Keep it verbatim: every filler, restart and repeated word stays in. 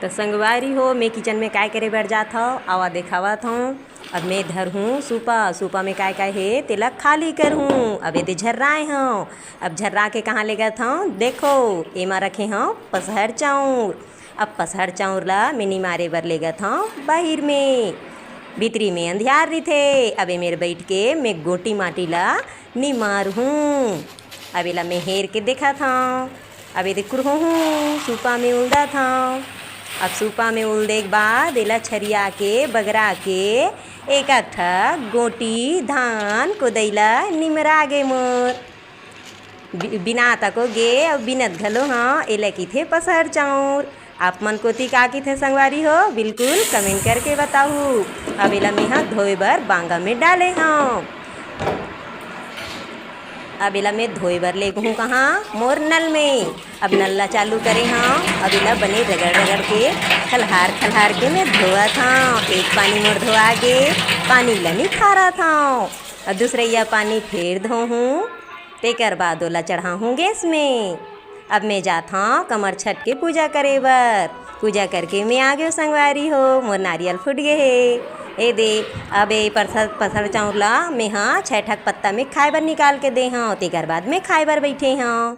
त संगवारी हो, मैं किचन में काय करे बर जात हव, आवा देखावत हव। अब मैं धरहूँ सूपा, सूपा में काय काय हे तेला खाली करहूँ। अब एदे झर्राए हव, अब झर्रा के कहाँ लेगत हव? देखो, एमा रखे हव पसहर चाउर। अब पसहर चाउर ला मैं निमारे बर लेगत हव बाहिर में। भीतरी में अंधियार रिथे, अब एमेर बइठ के मैं गोटी माटी ला निमारहूँ। अब एला मैं हेर के देखत हव। अब एदे कुरहोहूँ, सूपा में उल्दत हव। अब सूपा में उल्दे के बाद एला छरिया के, बगरा के एक, एक ठा गोटी धान कोदई ला निमरा गे मोर। बि-, बिनात तको गे अउ बिनत घलो हव, एला किथे पसहर चाउर। आप मन कोती का किथे संगवारी हो, बिल्कुल comment करके बताहू। अब एला मेहा धोए बर बांगा में डाले हव। अब एला मैं धोए बर लेगहूँ कहाँ? मोर नल में। अब नल ला चालू करे हव, अब एला बने रगड़ रगड़ के, खलहार खलहार के मैं धोवत हव। एक पानी मोर धोआ गे, पानी ला निखारत हव, अउ दूसरइया पानी फेर धोहूँ। तेकर बाद ओला चढ़ाहूँ गैस में। अब मैं जात हव कमर छठ के पूजा करे बर। पूजा करके मैं आ गेव संगवारी हो, मोर नारियल फूट गे हे। एदे, अब ए पसहर, पसहर चाउर ला मेहा छै ठक पत्ता में खाए बर निकाल के दे हव, तेकर बाद मैं खाए बर बइठे हव।